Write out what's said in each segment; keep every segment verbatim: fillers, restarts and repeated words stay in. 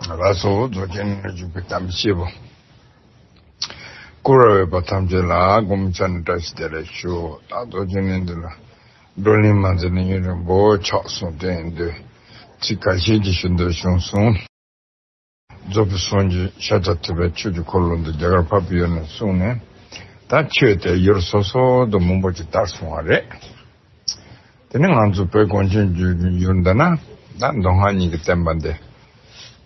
ལགས་སོ། རྫོགས་ཆེན་ནས་འཇུག་པའི་དམ་པའི་སྐྱེས་བུ། སྐུ་ར་བས་པ་ཐམས་ཅད་ལ་སྒོམ་ཆ་ནས་བཀྲ་ཤིས་བདེ་ལེགས་ཞུ། ད་རྫོགས་ཆེན་ནས་འདི་ལ་བགྲོ་གླེང་མ་མཛད་ནས་ཡུན་རིང་པོ་ཆགས་སོང་། དེ་ཡིན་དུས་ཚིག་ཁ་ཤས་ཀྱི་ཞུ་འདོད་བྱུང་སོང་། རྫོགས་པའི་སངས་རྒྱས་ཤཱཀྱ་ཐུབ་པས་ཆོས་ཀྱི་འཁོར་ལོ་འདི་རྒྱ་གར་འཕགས་པའི་ཡུལ་ནས་གསུངས་ནས། ད་ཆོས་དེ་ཡུལ་སོ་སོ་དུ་མང་པོ་ཅིག་དར་སོང་བ་རེད། དེ་ནི་ང་ཚོ་བོད་གངས་ཅན་ཡུལ་འདི་ན་ད་མདོ་སྔགས་གཉིས་ཀྱི་བསྟན་པ་འདི་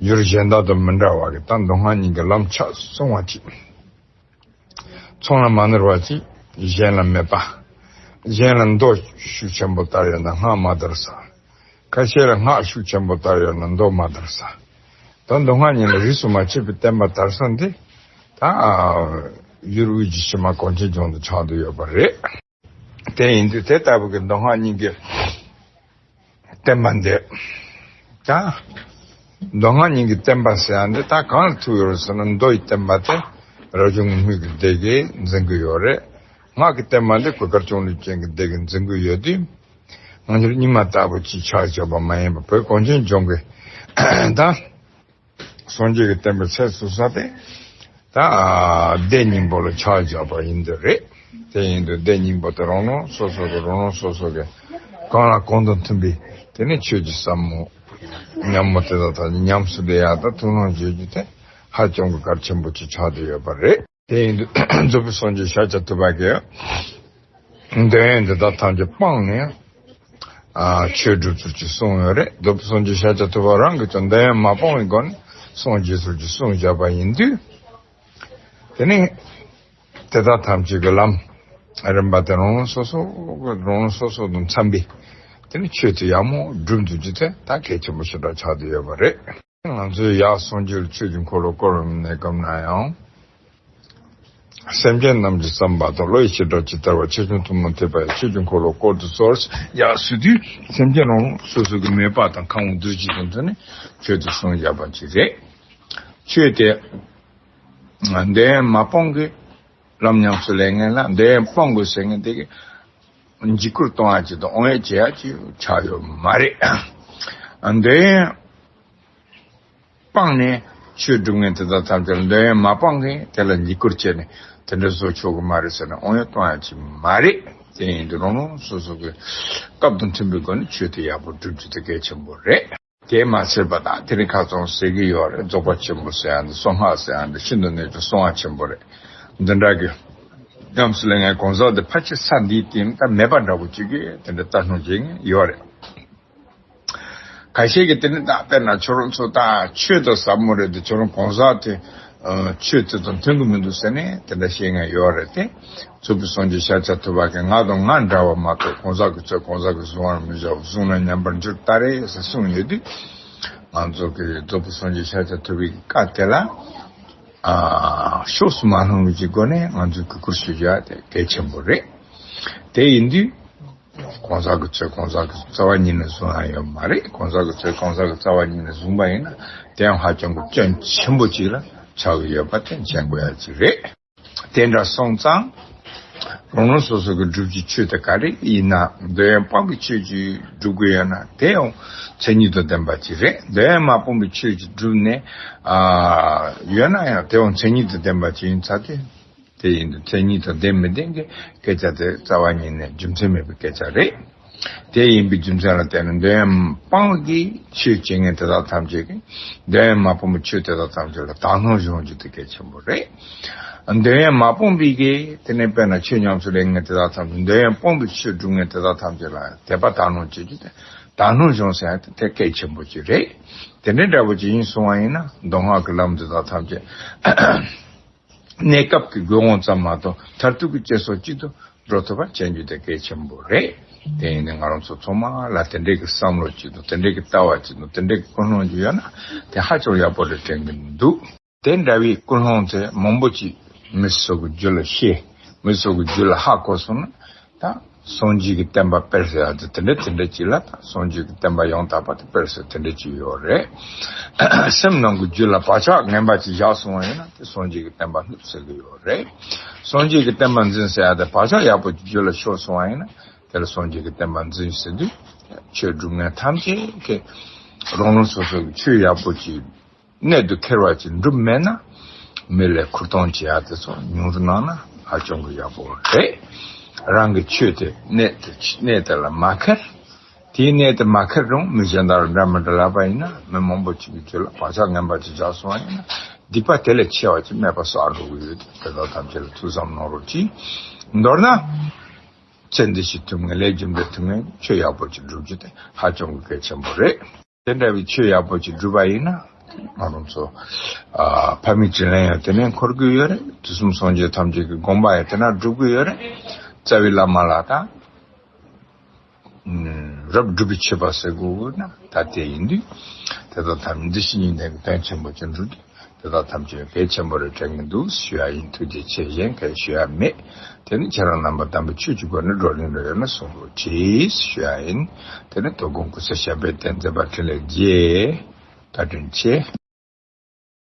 ཡུལ་གཞན་དག་དང་མི་འདྲ་བ་གི་ད་མདོ་སྔགས་གཉིས་ཀྱི་ལམ་ཆགས་སོང་བ་ཅིག་ཚོང་ལ་མ་ནོར་བ་ཅིག་གཞན་ལ་མེད་པ། གཞན་ལ་མདོ་ཤུགས་ཆེན་པོ་དར་ཡོད་ན་སྔགས་མ་དར་ས། ཁ་ཤས་ལ་སྔགས་ཤུགས་ཆེན་པོ་དར་ཡོད་ན་མདོ་མ་དར་ས། ད་མདོ་སྔགས་གཉིས་ལ་རིས་སུ་མ་ཆད་པའི་བསྟན་པ་དར་ས་འདི། ད་ཡུལ་དབུས་ཀྱི་ཕྱི་མ་གངས་ཅན་ལྗོངས་དུ་ཆགས་བསྡད་ཡོད་པ་རེད། དེ་ཡིན་དུས་དེ་ལྟ་བུ་གི་མདོ་སྔགས་གཉིས་ཀྱི་བསྟན་པ་འདི། ད་མདོ་སྔགས་གཉིས་ཀྱི་བསྟན་པ་ཟེར་ཡ་འདི་ད་གང་ལ་ཐུག་ཡོད་རེད་ཟེར་ན། མདོ་ཡི་བསྟན་པ་དེ་རབ་བྱུང་གི་སྔོན་གྱི་སྡེ་དགེས་འཛིན་གྱི་ཡོད་རེད། སྔགས་ཀྱི་བསྟན་པ་འདི་གོས་དཀར་སྐྱོང་ལུས་ཅན་གྱི་སྡེ་དགེས་འཛིན་གྱི་ཡོད་དུས། ང་ཚོར་རྙིང་མ་ལྟ་བུ་ཅིག་ཆགས་བཞག་པ་མ་ཡིན་པར་བོད་གངས་ཅན་ལྗོངས་ཀྱི་ད་སངས་རྒྱས་ཀྱི་བསྟན་པའི་ཚད་ཚུགས་ས་དེ་ད་སྡེ་སྙིང་པོ་ལ་ཆགས་བཞག་པ་ཡིན་འདོད་རེད། དེ་ཡིན་དུས་སྡེ་སྙིང་པོ་དེ་རང་རང་སོ་སོ་གི་རང་རང་སོ་སོ་གི་གང་ལ་གང་དང་མཐུན་པའི་དེ་ནི་ཆོས་ཀྱི་ཟབ་མོ་ཉམས་མོ་དེ་དག་དང་ཉམས་སུ་ལེན་ཡག་དང་ཐུགས་སྣང་བྱེད་རྒྱུ་དེ་ཧ་ཅང་གི་གལ་ཆེན་པོ་ཅིག་ཆགས་བསྡད་ཡོད་པ་རེད། དེ་ཡིན་དུས་རྫོགས་པའི་སངས་རྒྱས་ཤཱཀྱ་ཐུབ་པ་གིས་འདོད་ཡོན་འདི་དག་ཐམས་ཅད་སྤངས་ནས་ཨ་ཆོས་སྒྲུབ་ཚུལ་གྱིས་གསུངས་ཡོད་རེད། རྫོགས་པའི་སངས་རྒྱས་ཤཱཀྱ་ཐུབ་པ་རང་གིས་ཀྱང་འདོད་ཡོན་མ་སྤངས་པའི་སྒོ་ནས་སངས་རྒྱས་ཚུལ་གྱིས་གསུངས་བཞག་པ་ཡིན་དུས། དེ་ནས་དེ་དག་ཐམས་ཅད་ཀྱི་ལམ་རིམ་པ་དེ་རང་རང་སོ་སོ་གི་རང་རང་སོ་སོ་དང་འཚམ་པའི་དེ་ནས་ཆོས་དེ་ཡག་མོ་སྒྲུབ་འདུག་རྒྱུ་དེ་ད་གལ་ཆེན་པོ་ཞེ་དྲག་ཆགས་བསྡད་ཡོད་པ་རེད། ང་ཚོས་ཡར་སངས་རྒྱས་ལ་ཆོས་ཀྱི་འཁོར་ལོ་བསྐོར་བའི་གནས་སྐབས་ན་ཡང་། སེམས་ཅན་རྣམས་ཀྱི་བསམ་པ་དང་བློ་ཡི་བྱེ་བྲག་ཇི་ལྟ་བར་ཆེ་ཆུང་ཐུན་མོང་ཐེག་པ་ཡི་ཆོས་ཀྱི་འཁོར་ལོ་བསྐོར་དུ་གསོལ་ཡག་ཟེར་དུས། སེམས་ཅན་རང་རང་སོ་སོ་གི་མོས་པ་དང་ཁམས་གདུལ་བྱ་དང་མཐུན་ནས་ཆོས་དེ་གསུངས་བཞག་པ་ཅིག་རེད། ཆོས་དེ་འདོད་ཡོན་མ་སྤངས་ཀྱི་ལམ་ཉམས་སུ་ལེན་མཁན་ལ། འདོད་ཡོན་སྤོང་དགོས་ཟེར་མཁན་དེ་གི་འཇིགས་སྐུལ་གཏོང་ཡག་ཅིག་དང་དབང་ཡོད་བྱེད་ཡག་ཅིག་ཆགས་ཡོད་མ་རེད། འདོད་ཡོན་སྤངས་ནས་ཆོས་སྒྲུབ་མཁན་དེ་དག་ཐམས་ཅད་ལ། འདོད་ཡོན་མ་སྤངས་མཁན་དེ་ལ་འཇིགས་སྐུལ་བྱས་ནས་དེ་འདྲ་བཟོ་ཆོག་གི་མ་རེད་ཟེར་ནས་དབང་ཡོད་གཏོང་ཡག་ཅིག་མ་རེད། དེ་ཡིན་དུས་རང་རང་སོ་སོ་གི་སྐབས་དང་མཐུན་པའི་སྒོ་ནས་ཆོས་དེ་ཡག་པོ་སྒྲུབ་རྒྱུ་དེ་གལ་ཆེན་པོ་རེད། དེ་མ་ཚད་པ་དང་དེ་རིང་ཁ་སང་ཟེར་གྱི་ཡོད་རེད། རྫོགས་པ་ཆེན་པོ་ཟེར་ཡག་འདི་གསང་སྔགས་ཟེར་ཡག་འདི་ཤིན་ཏུ་ནས་ཀྱང་གསང་བ་ཆེན་པོ་རེད། འདི་འདྲ་གི་ཉམས་སུ་ལེན་མཁན་གང་ཟག་འདི་ཕལ་ཆེར་ས་འདིའི་སྟེང་ད་མེད་པ་འདྲ་པོ་ཅིག་གི་དེ་འདྲ་ལྟ་སྣང་བྱེད་མཁན་ཡོད་རེད། ཁ་ཤས་ཀྱིས་དེ་ནི་ད་དཔེར་ན་ཁྱོད་རང་ཚོ་ད་ཆོས་དང་ཟབ་མོ་རེད་དེ། ཁྱོད་རང་གང་ཟག་དེ་ཨ་ཆོས་དེ་དང་མཐུན་གྱི་མི་འདུག་ཟེར་ནས་དེ་འདྲ་བཤད་མཁན་ཡོད་རེད་དེ། རྫོགས་པའི་སངས་རྒྱས་ཤཱཀྱ་ཐུབ་པ་གིས་ང་དང་ང་འདྲ་བ་མ་གཏོགས་གང་ཟག་གི་ཚོད་གང་ཟག་གིས་བཟུང་བར་མི་བྱའོ། བཟུང་ན་ཉམས་པར་འགྱུར་ད་རེད་ཟེར་གསུངས་ཡོད་དུས། ང་ཚོ་གི་རྫོགས་པའི་སངས་རྒྱས་ཤཱཀྱ་ཐུབ་པའི་བཀའ་དེ་ལ་ཨ་ཕྱོགས་སུ་མ་ལྷུང་བའི་སྒོ་ནས་ང་ཚོས་གུས་བཀུར་ཞུ་རྒྱུ་དེ་གལ་ཆེན་པོ་རེད། དེ་ཡིན་དུས། གང་ཟག་གི་ཚོད་གང་ཟག་གི་རྩ་བ་ཉིད་ནས་བཟུང་ཡ་ཡོད་མ་རེད། གང་ཟག་གི་ཚོད་གང་ཟག་གི་རྩ་བ་ཉིད་ནས་བཟུང་པ་ཡིན་ན་དེ་ཡང་ཧ་ཅང་གི་སྐྱོན་ཆེན་པོ་ཅིག་ལ་ཆགས་ཀྱི་ཡོད་པ་དེ་མཁྱེན་དགོས་ཡ་ཅིག་རེད། དེ་འདྲ་སོང་ཙང་རང་རང་སོ་སོ་གི་སྒྲུབ་ཀྱི་ཆོས་དེ་ག་རེ་ཡིན་ན། འདོད་ཡོན་སྤོང་གི་ཆོས་ཅིག་སྒྲུབ་ཀྱི་ཡོད་ན་དེ་ཡང་མཚན་ཉིད་དང་ལྡན་པ་ཅིག་རེད། འདོད་ཡོན་མ་སྤོང་བའི་ཆོས་ཅིག་བསྒྲུབས་ནས་ཨ་ཡོད་ན་ཡང་དེ་ཡང་མཚན་ཉིད་དང་ལྡན་པ་ཅིག་ཡིན་ཚར་དུས། དེ་ཡིན་དུས་མཚན་ཉིད་དང་ལྡན་མི་ལྡན་གྱི་སྐད་ཆ་དེ་རྩ་བ་ཉིད་ནས་རྒྱུ་མཚན་མེད་པའི་སྐད་ཆ་རེད། དེ་ཡིན་པའི་རྒྱུ་མཚན་ལ་བརྟེན་ནས་འདོད་ཡོན་སྤངས་ཀྱི་ཆོས་བྱེད་མཁན་དེ་དག་ཐམས་ཅད་ཀྱིས་འདོད་ཡོན་མ་སྤངས་པའི་ཆོས་དེ་དག་ཐམས་ཅད་ལ་དག་སྣང་སྦྱོང་རྒྱུ་དེ་གལ་ཆེན་པོ་རེད། འདོད་ཡོན་མ་སྤངས་པའི་གི་དེ་ནས་དཔེར་ན་ཆོས་ཉམས་སུ་ལེན་མཁན་དེ་དག་ཐམས་ཅད། འདོད་ཡོན་སྤངས་པའི་ཆོས་སྒྲུབ་མཁན་དེ་དག་ཐམས་ཅད་ལ་དད་པ་དག་སྣང་བྱེད་རྒྱུ་དེ། དག་སྣང་སྦྱོང་ཟེར་ཡ་དེ་དེ་གལ་ཆེན་པོ་ཅིག་རེད། དེ་འདྲའི་འདྲ་པོ་ཅིག་ཡིན་སོང་བ་ཡིན་ན་མདོ་སྔགས་ཀྱི་ལམ་དེ་དག་ཐམས་ཅད། གནས་སྐབས་ཀྱི་དགོས་དབང་ཙམ་མ་གཏོགས་མཐར་ཐུག་གི་བྱེད་སོ་གཅིག་ཏུ་འགྲོ་ཐུབ་པ་བྱེད་རྒྱུ་དེ་གལ་ཆེན་པོ་རེད། དེ་ཡིན་དུས་ང་རང་ཚོ་ཚང་མ་ལ་དེ་འདྲའི་གི་བསམ་བློ་གཅིག་དང་དེ་འདྲའི་གི་ལྟ་བ་གཅིག་དང་དེ་འདྲའི་གི་ཀུན་སློང་གཅིག་ཡོད་ན་དེ་ཧ་ཅང་ཡག་པོ་རེད་དྲན་གི་འདུག་དེ་འདྲ་བའི་ཀུན་སློང་དེ་མང་པོ་ཅིག་མི་སོ་གི་རྒྱུད་ལ་སྐྱེས། མི་སོ་གི་རྒྱུད་ལ་ཧ་གོ་སོང་ན། ད་སངས་རྒྱས་ཀྱི་བསྟན་པ་སྤེལ་ཟེར་ཡ་དེ་དེ་འདྲ་དེ་འདྲ་ཅིག་ལ། ད་སངས་རྒྱས་ཀྱི་བསྟན་པ་ཡང་དག་པ་དེ་སྤེལ་ཟེར་དེ་འདྲ་ཅིག་ཡོད་རེད། སེམས་ནང་གི་རྒྱུད་ལ་བག་ཆགས་ངན་པ་ཅིག་བཞག་སོང་བ་ཡིན་ན་དེ་སངས་རྒྱས་ཀྱི་བསྟན་པ་བསླུས་ཟེར་གི་ཡོད་རེད། སངས་རྒྱས་ཀྱི་བསྟན་པ་འཛིན་ཟེར་ཡ་དེ་བག་ཆགས་ཡག་པོ་ཅིག་རྒྱུད་ལ་ཤོར་སོང་བ་ཡིན་ན་དེ་ལ་སངས་རྒྱས་ཀྱི་བསྟན་པ་འཛིན་ཟེར་དུས། ཆོས་སྒྲུབ་མཁན་ཐམས་ཅད་ཀྱིས་རང་རང་སོ་སོ་གི་ཆོས་ཡག་པོ་ཅིག་གནད་དུ་འཁེལ་བ་ཅིག་འགྲུབ་མེད་ན། མི་ལས་ཁུར་གཏོང་བྱེད་ཡ་དེ་ཚོ་ཉུང་རུ་གནང་ན་ཧ་ཅང་གི་ཡག་པོ་རེད། རང་གི་ཆོས་དེ་གནད་དེ་གནད་དེ་ལ་མ་འཁེལ། དེའི་གནད་དེ་མ་འཁེལ་རུང་མི་གཞན་དག་ལ་འདྲ་མི་འདྲ་ལབ་པ་ཡིན་ན། མི་མང་པོ་ཅིག་གི་རྒྱུད་ལ་བག་ཆགས་ངན་པ་ཅིག་འཇགས་སོང་བ་ཡིན་ན། སྡིག་པ་དེ་ལས་ཆེ་བ་ཅིག་མེད་པ་བསགས་འགྲོ་གི་ཡོད། དེ་དག་ཐམས་ཅད་ལ་ཐུགས་བསམ་གནང་རོགས་གྱིས། མདོར་ན། ཚེ་འདི་ཕྱི་ཐུབ་ངེས་ལས་རྒྱུ་འབྲས་ཐུབ་ངེས་ཆོས་ཡག་པོ་ཅིག་སྒྲུབ་རྒྱུ་དེ་ཧ་ཅང་གི་གལ་ཆེན་པོ་རེད། དེ་འདྲ་བའི་ཆོས་ཡག་པོ་ཅིག་སྒྲུབ་པ་ཡིན་ན། ང་རང་ཚོ་ཨ་ཕ་མེས་དྲིན་ལན་ཡང་དེ་ནས་འཁོར་གི་ཡོད་རེད། དུས་གསུམ་སངས་རྒྱས་ཐམས་ཅད་ཀྱི་དགོངས་པ་ཡང་དེ་ན་སྒྲུབ་གི་ཡོད་རེད། རྩ་བའི་བླ་མ་ལ་དང་། རབ་སྒྲུབ་པའི་མཆོད་པ་ཟེར་དགོས་ན་ད་དེ་ཡིན་དུས། དེ་དག་ཐམས་ཅད་འདི་ཕྱི་གཉིས་ལྡན་གྱི་དོན་ཆེན་པོ་ཅིག་འགྲུབ་དུས། དེ་དག་ཐམས་ཅད་གལ་ཆེན་པོ་རེད་དྲན་གྱི་འདུག་ཞུ་ཡ་ཡིན། ཐུགས་རྗེ་ཆེ། གཞན་གལ་ཞུ་ཡ་མེད། དེ་ནི་ཁྱེད་རང་རྣམ་པ་དམ་པའི་ཆོས་ཀྱི་སྒོ་ནས་བགྲོ་གླེང་རེ་ཡོད་ན་གསུང་རོགས་གྱིས་ཞུ་ཡ་ཡིན། དེ་ནི་དོ་དགོང་སྐུ་ཚེ་ཞབས་པད་བརྟན། མཛད་པ་འཕྲིན་ལས་རྒྱས། བཀའ་དྲིན་ཆེ།